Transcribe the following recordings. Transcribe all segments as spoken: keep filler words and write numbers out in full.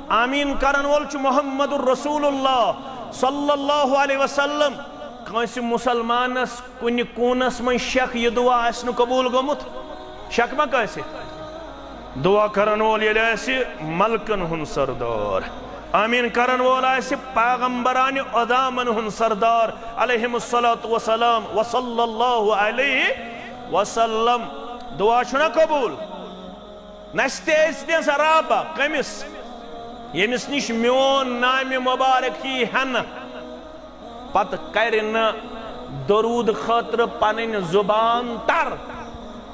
آمین کرن وول چھُ محمد رسول اللہ صلی اللہ علیہ وسلم۔ کٲنٛسہِ مُسلمانس کُنہِ کوٗنس منٛز شک، یہِ دُعا آسہِ نہٕ قبوٗل گوٚمُت؟ شک ما کٲنٛسہِ؟ دُعا کرن وول ییٚلہِ آسہِ ملکن ہُنٛد سردار، آمین کرن وول آسہِ پیغمبرانہِ عظامن ہُنٛد سردار علیہم الصلوۃ والسلام، وصلی اللہ علیہ وسلم، دُعا چھُنہ قبوٗل؟ نستہِ أسۍ دِس رابہ کٔمِس؟ ییٚمِس نِش میون نامہِ مبارک یی ہٮ۪نہٕ، پتہٕ کرِ نہٕ درود خٲطرٕ پنٕنۍ زُبان تر،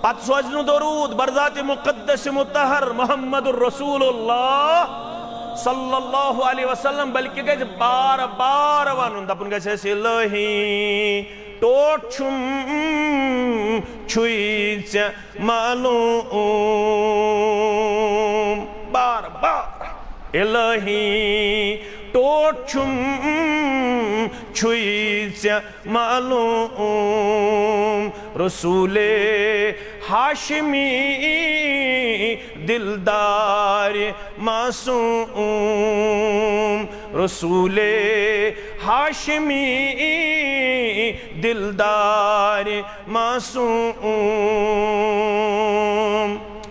پتہٕ سوزِ نہٕ درود برذات مقدس مطہر محمد رسول اللہ صلی اللہ علیہ وسلم، بلکہِ گژھِ بار بار ونُن، دپُن گژھِ اَسہِ، الہی، ٹوٹھ چھُم چھُے ژےٚ معلوم۔ بار بار، الہی، ٹوٹھ چھُم چھُے ژےٚ معلوم۔ رسول ہاشمی دلدار معصوم، رسول ہاشمی دلدار معصوم۔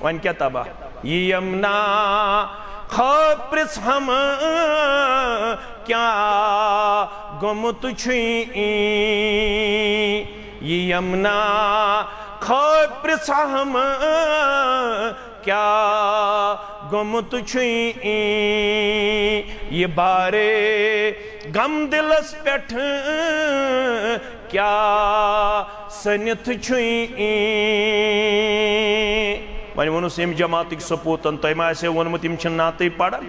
وۄنۍ کیٛاہ تباہ؟ یہِ یمنا خٲطرٕ پرٛژھم کیٛاہ گوٚمُت چھُے؟ یہِ یمنا خٲطرٕ پرٛژھم کیٛاہ گوٚمُت چھُے؟ یہِ بارے غم دِلس پٮ۪ٹھ کیٛاہ سٔنِتھ چھُے؟ وۄنۍ ووٚنُس ییٚمہِ جماعتٕکۍ سپوٗتن، تۄہہِ ما آسہِ ووٚنمُت یِم چھِنہٕ نعتٕے پران؟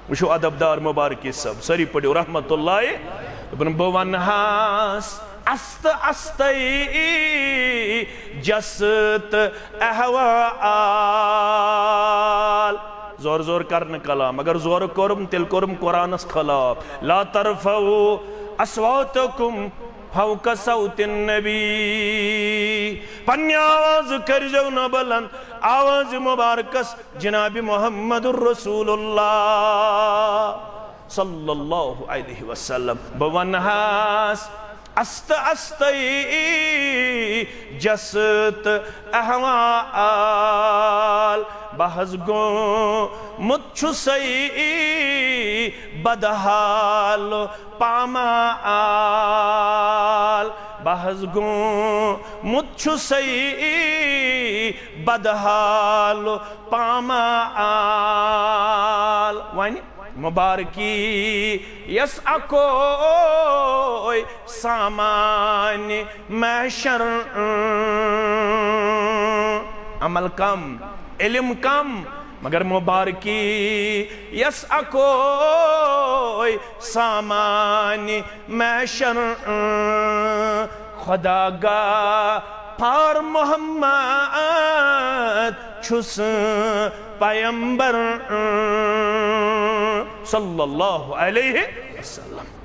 وٕچھِو ادب دار مبارکی صٲب، سٲری پٔرِو رحمت اللہ۔ دوٚپُن، بہٕ ونہٕ ہس است استَے جس تہٕ احوال۔ زور زور کر نہٕ کلام، اگر زور کوٚرُم، تیٚلہِ کوٚرُم قرآنس خلاف۔ لا ترفعوا اصواتکم فوق صوت النبی۔ پننہِ آواز کٔرۍزیو نہٕ بلند، آواز مبارکس جناب محمد رسول اللہ صلی اللہ علیہ وسلم۔ بہٕ ونہس است استَے جس تہٕ احوال۔ بہٕ حظ گوٚمُت چھُسَے بدحال پامال۔ بہٕ حظ گوٚمُت چھُسَے بدحال پامال۔ وۄنۍ مبارکی یس اکوے سامان محشر۔ عمل کم، علم کم، مگر مبارکی یس اکوے سامان محشر۔ خدا غفار محمد چھُس پیمبر صلی اللہ علیہ وسلم۔